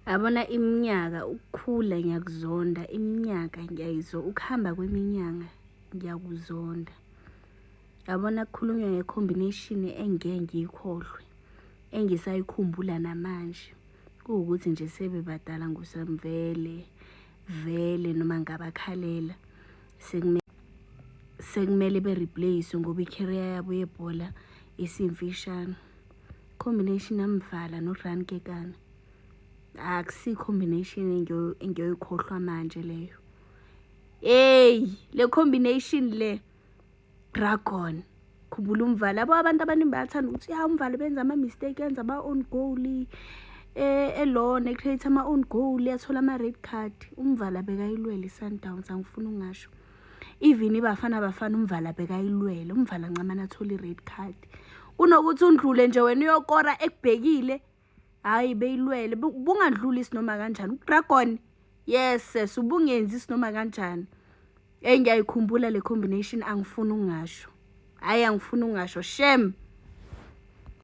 Yabona iminyaka ukukhula ngiyakuzonda, iminyaka ngiyayizwa, ukuhamba kweminyaka ngiyakuzonda. Yabona kukhulunywa nge-combination engeke ngiyikhohlwe, engisayikhumbula namanje. Kuwukuthi nje sebebadala ngosami vele, vele noma ngabakhalela sekumele be-replace ngoba i-career yabo yebhola isimfishane. Combination yaMvala noGrant Kekana. Akusiyo i-combination engiyoyikhohlwa manje leyo. Hey, le combination le Dragon. Khumbula uMvala. Yabo abantu abaningi bayathanda ukuthi ya uMvala benza ama-mistake, yenza ama-own goal. Elona e-create ama-own goal, yathola ama-red card. UMvala bekayilwela i-Sundowns, angifuni ukungasho. Even iBafana Bafana uMvala bekayilwela. UMvala ncamane athole i-red card. Kunokuthi undlule nje wena uyokora ekubhekile. Hhayi beyilwele, bungadluli noma kanjani. UDragon, yes sis, ubungenzi noma kanjani. Eyi ngiyayikhumbula le combination angifuni ukungasho. Hhayi angifuni ukungasho, shame.